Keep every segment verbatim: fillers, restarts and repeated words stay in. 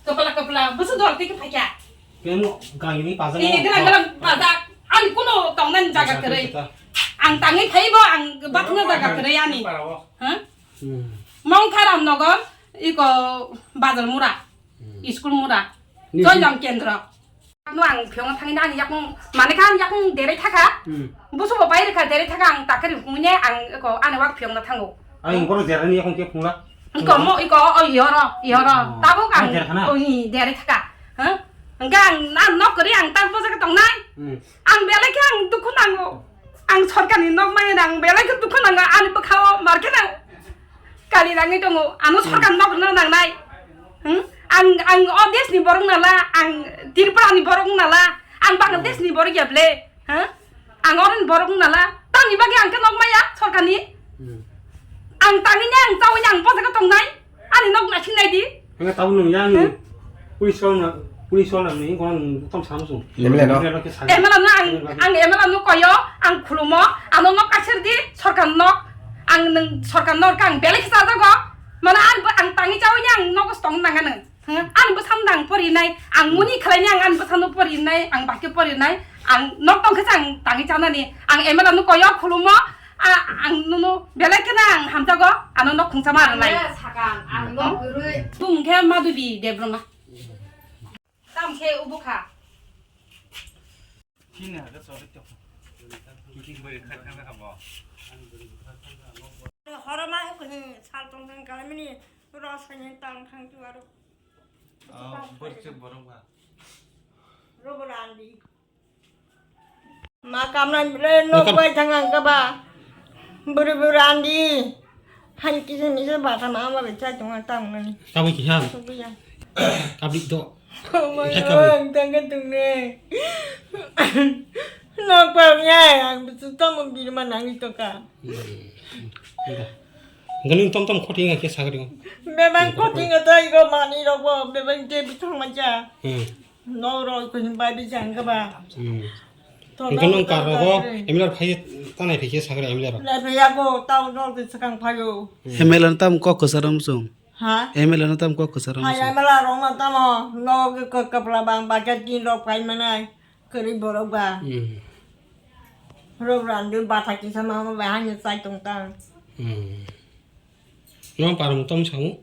Kapla kapla, busu dol tiki phaikya. Kemo gangini pajak. Ini mo. Gelang gelang pajak. Ani kuno tongnani jaga kerei. Ang tangi phaibo ang bathna jaga kerei ani. Ha? Hmm. Mongkha Ramnagar, iko bazar mura, hmm, school mura, ni joyong kendro. No ang phiyong thangina ani yakung, mane kha ani yakung dere thaka. Hmm. Busu bo bai rikha dere thaka ang takari kumine ang ko ani wak phiyong na thango. Ang kono derani yakung ke phungla. Ko mo iko o yoro, yoro. Oh. Tabuk ang dere thaka. Ha? Ang nok kori ang tak bosa ka tongnai. Hmm. Ang belai khe ang dukhu nango. Ang sorkarni nok maya ang belai khe dukhu nango. Ani bwkhao market ang kali nangwi tongo. Ano sorkar nok rwna nangnai. Hmm? Ang, ang o deshni borok nala, ang Tripurani borok nala, ang Bangladeshni borok ya ble. Ha? Ang oroni borok nala. Tamni bagwi ang khe nok maya sorkarni. Hmm. Ang tangwi ang chawi ang bojak tongnai. Ani nok naising nai di. Hwnga tabuk nwng yang ni police rok na, police rok na nwng kono nwng tong sam sung. M L A no? M L A no khe saga. M L A no ang, ang M L A no koyo, ang khulumo, ano nok kaisar di, sorkar nok, ang nwng sorkar nok ang belai khe sajago. Mane ang bo, ang tangi chawi ni ang nogo tong nang ano. Hwnga, ani bwsano ang porinai, ang muni khlaini ang ani bwsano porinai, ang bahai khe porinai, ang nok tong khe ang tangi chanani, ang M L A no koyo khulumo, A, ang nono belai kheno ang hamjago, ano nok khungsa ma rwnai. Ang sakang, ang nok kwrwi. Bung khe Madhubi Debbarma. Tam khe ubo kha. Horo ma sal tong tong kalamini ros khaini tang thang tu aro. Oh, borok borok ba. Robo randi. Ma kamna bile nok bai thang ang kaba. Buru buru andi. Han kisa misa bata ma ma bai chai tong ang tang nani. Tabuk kisa. Subiya. Kablik do. Oh my God, tang ka tung ne. Nok pa nya ang bisu tamo birma nangi toka. Galing tom tom khoting ke sagri. Bebang khoting ta iro mani robo bebang te bisang maja. Hmm. Nok rok kuching pai bijang khe ba. Hmm. Hwnkhe nwng kar rogo M L A rok phai tanai phai khe sakra M L A rok. Lai phai yago, tamo nok twi swkang phaio. Hmm. M L A no tamo kok kwcharo muchung? Ha? M L A no tamo kok kwcharo muchung? M L A rok no tamo nok khe kwpla bang ba khe tin rok phai manai kwrwi borok ba. Hmm. Rok randi bata kisa ma ma bai hanya chai tong tang. Hmm. Nwng parum tom samu?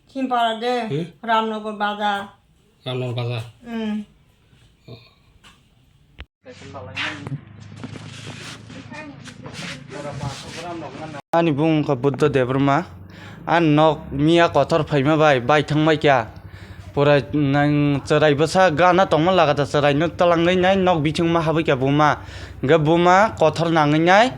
Simpara de, hmm? Ramnagar bazar. Ramnagar bazar? Hmm. Ani bung wngkha Buddha Debbarma. Ani nok miya kotor phaima bai, bai thangbai kha. Pura nang chwrai bwsa gana tongma lagata chwraino twlangwi nai nok bichingma habwi kha buma. Hwnkhe buma kothor nangwi nai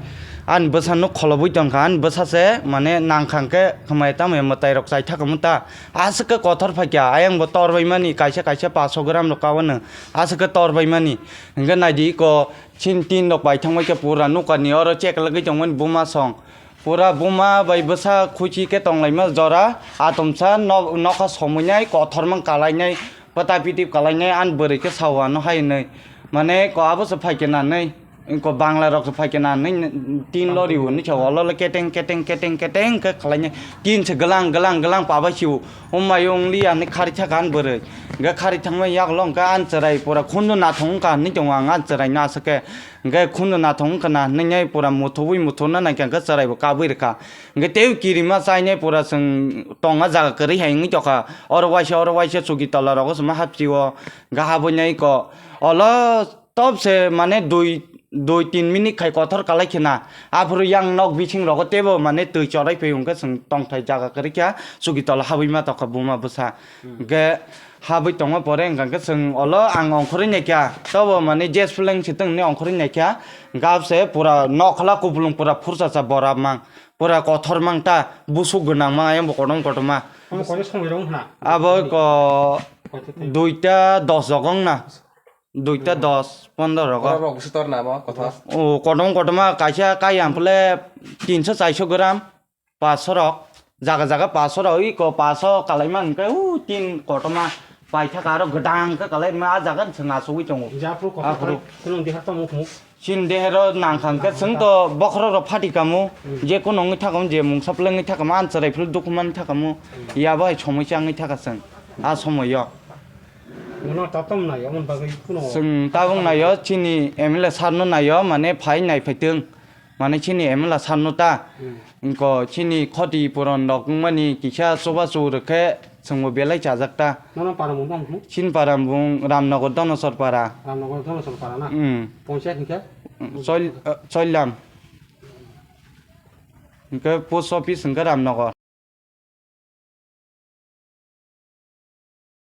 ani bwsano kholobwi tongkha, ani bwsa se mane nangkha hwnkhe khwmaya tamo ya mwtairok chaithaka muta. Aswk khe kothor phaikha, ayangbo torbaimani kaisa kaisa paso gram rok kawano aswk khe torbaimani. Hwnkhe naidi iko chini tin rok bai thangbai khe pura nukani oro cheklagwi tongmani buma song. Pura buma bai bwsa khuchi khe tonglaima jora, atomsa nok-, nokha somwi nai, kothor mang kalai nai, pata piti kalai nai, ani bwrwi khe sao ano hai hinwi. Mane ko abo se phai khe nanwi, ko Bangla rok se phai khe nanwi, tin lori hwnwi sao, olo le keteng, keteng, keteng, keteng khe khalai nai, tin se glang, glang, glang pabai sio, o mai ong li ani khari thaka ani bwrwi, hwnkhe khari thangma yagulo hwnkhe ani chwrai pura khunju nathong wngkha hinwi tongo ang ani chwrai no aswk khe. Hwnkhe khunju nathong wngkha na hinwi pura muthubwi muthubna naikha hwnkhe chwraibo kabwi rwkha. Hwnkhe teibo kirima chainai pura chwng tongma jaga kwrwi hai wngwi tongkha. Oro waisa oro waisa chuki tola rogo chwma hapchio. Hwnkhe habwi nai ko olo topse mane dui dui tin minute khai kothor kalai khena. Aphuru yang nok bising rogo teibo mane twi chorai phai hwnkhe chwng tongthai jaga kwrwi kha chuki tola habwi ma tongkha buma bwsa. Hwnkhe habwi tongma pore hwnkha khe chwng olo ang ongkhorwi naikha, tobo mane jes phleng se tongni ongkhorwi naikha, hwnkha se pura nokhla kupulung pura phurchacha bora mang, pura kothor mang ta, busuk gwnang mang, ayang bo kotom kotom ma. Omo kotor somoi rok wngkha na? Abo ko kotor tei. Duita dos rogo wngna, duita dos, pondro rogo. Borok rok busu tor na abo kothor? O kotom kotom ma, kaisa kai ang phle tinso chaiso gram. Paso rok, jaga jaga paso rok, iko paso kalaima hwnkhe, u tin kotorma paithaka aro gwdang khe kalaima, a jaga chwng achugwi tongo. Aphuru kotor. Aphuru. Khulung deha tamo khumuk. Chini dehero nangkha hwnkhe chwng to bokhorok rok phati kamo, hmm, je kono wngwi thakamo, je mungsa plengwi thakamo, ani chwrai phuru dukhu manwi thakamo, hmm, ya bai somoi changwi thaka chwng, a somoio. Nono tatom naio, omo bagwi kuno. Chwng tabuk naio, chini M L A sir no naio, mane phai nai phaitwng. Mane chini M L A sir no ta. Hmm. Inko chini khoti puron rok wngmani kisa chubachu rwkhe chwngbo belai chajak ta. Nono para mung tong khe? Chini para mung Ramnagar Donosor para. Ramnagar Donosor para na? Hmm. Ponchayat hwnkhe? Chol-, eh, Chollam. Hwnkhe post office hwnkhe Ramnagar.